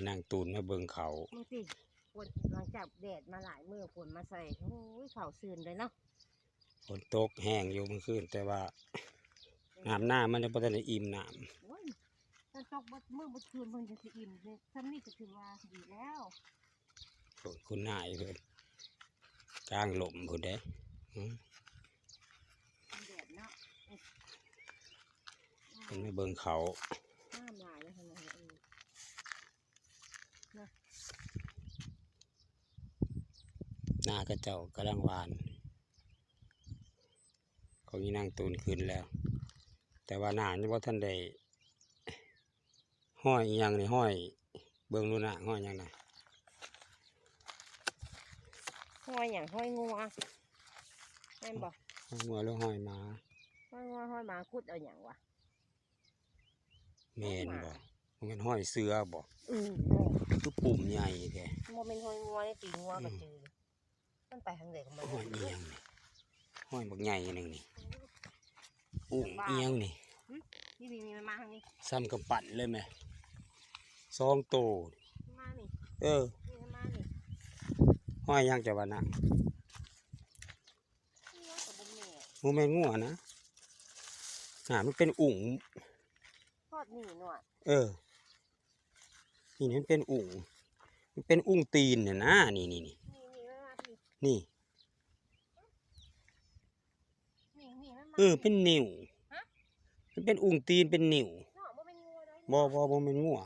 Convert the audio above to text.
ນາງຕູນມາເບິ່ງເຂົ້າ ເບິ່ງຕິ ຝົນ ຫຼັງຈາກແດດມາຫຼາຍມື້ ຝົນມາໃສ່ ໂອ້ຍ ເຂົ້າຊື່ນເລີຍເນາະ ຝົນຕົກແຮງຢູ່ມື້ຄືນ ແຕ່ວ່ານ້ຳນາມັນຍັງບໍ່ທັນໄດ້ອີ່ມນ້ຳ ໂອ້ຍ ຖ້າຕົກເບິດມື້ເບິດຄືນ ເພິ່ນຈະຊິອີ່ມ ຊ່ຳນີ້ກໍຖືວ່າດີແລ້ວ ໂອ້ຍ ຄຸນນາຍເພິ່ນ ກາງລົມພຸ້ນເດ້ ອືມ ມັນແດດເນາະ ເພິ່ນມາເບິ່ງເຂົ້າ ງາມຫຼາຍເລີຍ ເອີ ນາເຂົາເຈົ້າກຳລັງຫວ່ານ ຂອງອີນາງຕູນຂຶ້ນແລ້ວ ແຕ່ວ່ານາຍັງບໍ່ທັນໄດ້ ຮອຍອີ່ຫຍັງນີ້ ຮອຍ ເບິ່ງດູນາ ຮອຍຫຍັງນະ ຮອຍຫຍັງ ຮອຍງົວ ແມ່ນບໍ່? ຮອຍງົວຫຼືຮອຍໝາ? ຮອຍງົວ ຮອຍໝາ ຂຸດເອົາຫຍັງວະ? ແມ່ນບໍ່? ບໍ່ແມ່ນຮອຍເສືອບໍ່? ເອີ ຄືປຸ່ມໃຫຍ່ແທ້ ບໍ່ແມ່ນຮອຍງົວເດ້ ຕີນງົວກໍຈື່ ມັນໄປທາງໃດຂອງມັນ ຮອຍອີ່ຫຍັງນີ້ ຮອຍບັກໃຫຍ່ໜຶ່ງນີ້ ອຸ້ງອີ່ຫຍັງນີ້ ນີ້ໆ ມັນມາທາງນີ້ ສ່ຳກຳປັ້ນເລີຍແມະ ສອງໂຕ ມານີ້ ເອີ ນີ້ ມານີ້ ຮອຍຫຍັງເຈົ້າວ່ານະ? ງົວກໍບໍ່ແມ່ນ ບໍ່ແມ່ນງົວນະ ໜ້າມັນເປັນອຸ້ງ ຮອດນີ້ໜວດ ເອີ ນີ້ມັນເປັນອຸ້ງ ມັນເປັນອຸ້ງຕີນຫັ້ນນະ ນີ້ໆໆ ນີ້ ນີ້ ມັນມາ ນີ້ ນີ້ ນີ້ ນີ້ ມັນມາ ເອີ ເປັນນິ້ວ ຮະ ມັນເປັນອຸ້ງຕີນເປັນນິ້ວ ເນາະ ບໍ່ແມ່ນງົວເດ້ ບໍ່ ບໍ່ ບໍ່ແມ່ນງົວ